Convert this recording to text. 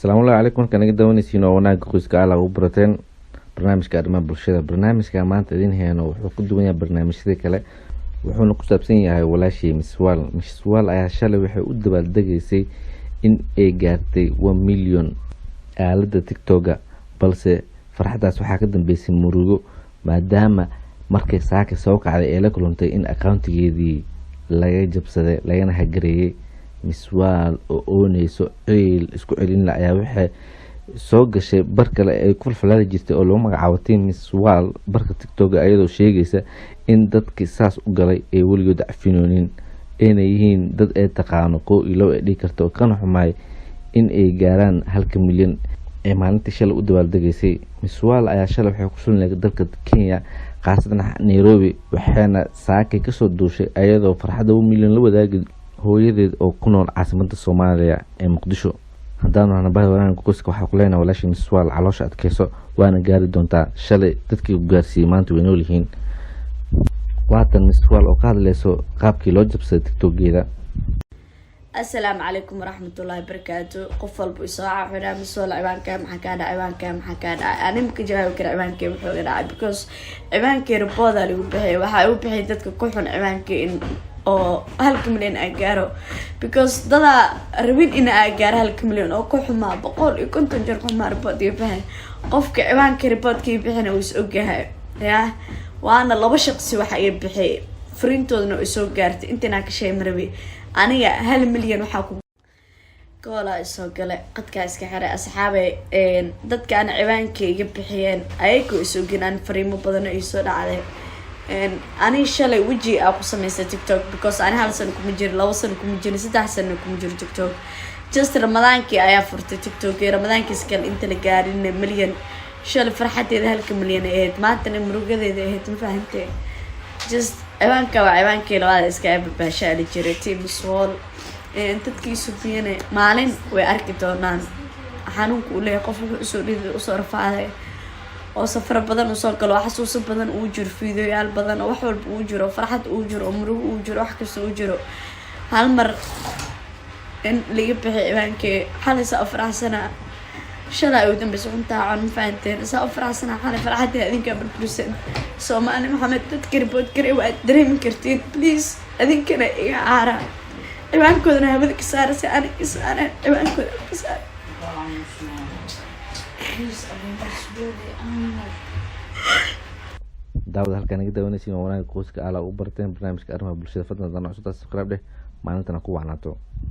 Asalaamu calaykum. Markaa naga daawanaysiin oo Wanaagga Qoyska ala ugu barateen barnaamijka arrimaha bulshada. Barnaamijka maanta idin heeno wuxuu ku duwan yahay barnaamijyada kale, wuxuuna ku saabsan yahay walaashii Miss World. Miss World ayaa shalay waxay u dabaaldegaysay in ay gaartay 1 million aalada TikToka, balse farxadaas waxaa ka dambeysay murugo, maadaama markay saaka soo kacday ee la kulantay in accountigeedii laga jabsaday lagana hagareeyay. Miss World oo ooneyso, ciil isku celinla, ayaa waxay soo gashay bar kale ay ku falfalaadi jirtay oo lagu magacaabo Team Miss World, barka TikTok, ayadoo sheegaysa in dadkii saas u galay ay weligood cafinoonin, ayna yihiin dad ay taqaano kow iyo labo ay dhihi karto, kana xumaay in ay gaaraan halka milyan ee maalintii shalay u dabaaldegaysay. Miss World ayaa shalay waxay ku sugnayd dalka Kenya, khaasatan Nairobi, waxayna saakay kasoo duushay ayadoo farxadda 1 milyan la wadaagi hooyadeed oo ku nool caasimadda Soomaaliya ee Muqdisho. Haddaanu nabada Wanaagga Qoyska, waxaa ku leenahay: walaashii Miss World, caloosha adkeyso, waana gaari doontaa. Shalay dadkii ku gaarsiiyey maanta way nool yihiin. Waatan Miss World oo ka hadleyso qaabkii loo jabsaday TikTokgeeda. Asalaamu calaykum waraxmatullaahi wabarakaatu. Qof walba isoo xidhaa: "Miss World, ciwaankaa maxaa kaa dhacay? Ciwaankaa maxaa kaa dhacay?" Ani maka jawaabi kara ciwaankee muxuu iga dhacay, because ciwaankii report-aa lagu bixiyay. Waxaa u bixiyay dadka ku xun ciwaankii in oo halka milyan aa gaaro, because dadaa rabin in aa gaaro halka milyan oo ku xumaa 150 jeer ku xumaa report iga bixin. Qofka ciwaankii reportkii bixina wuu is ogyahay ya, waana laba shaqsi waxa iga bixiyay, fariintoodana way soo gaartay. Intainaa ka sheeg marabi. Aniga 1 milyan waxaa ku goolaa isoo gale, qadkaa iska xiray. Asxaabay, dadka aan ciwaankii iga bixiyeen ayagoo is ogin, aan fariimo badan iisoo dhacday. Ani shalay weji aa ku sameystay TikTok, because ani hal sano kuma jirin, 2 sano kuma jirin, 3 sano kuma jiro TikTok. Just Ramadaankii ayaa furtay TikTok, Ramadaankiis kale inta la gaarin milyan. Shalay farxadeeda halka milyan ay ahayd, maantana murugadeeda ahayd, ma fahantee? Just ciwaanka waa ciwaankii labaad iska babaashaali jiray, Team Miss World. Dadkii subiyana maalin way arki doonaan xanuunka uu leeyahay qof wuxuu usoo dhiday, usoo rafaaday, oo safaro badan usoo galo, oo xasuuso badan uu jiro, fiidoyaal badan, oo wax walba uu jiro, farxad uu jiro, oo murugo uu jiro, wax kasta uu jiro. Hal mar in laga bixi ciwaankii xalay saa u faraxsanaa, shalay ugu dambeysa cuntaa con, ma fahanteen? Saa u faraxsanaa xalay, farxadii adinkaa burbursan. Soomaali Maxamed, dadka report garay waad dareemi kartiin. Please, adinkana iga caara, ciwaankoodana hawada ka saara, si ani ka saareen ciwaankooda ka saara. Please, I'm Daawada, halkaa naga daawanaysiin waa Wanaagga Qoyska ala ugu barteen barnaamijka arrimaha bulshada. Fadlan hadaan cusubtaa, subscribe dheh, maalintana ku wacnaato.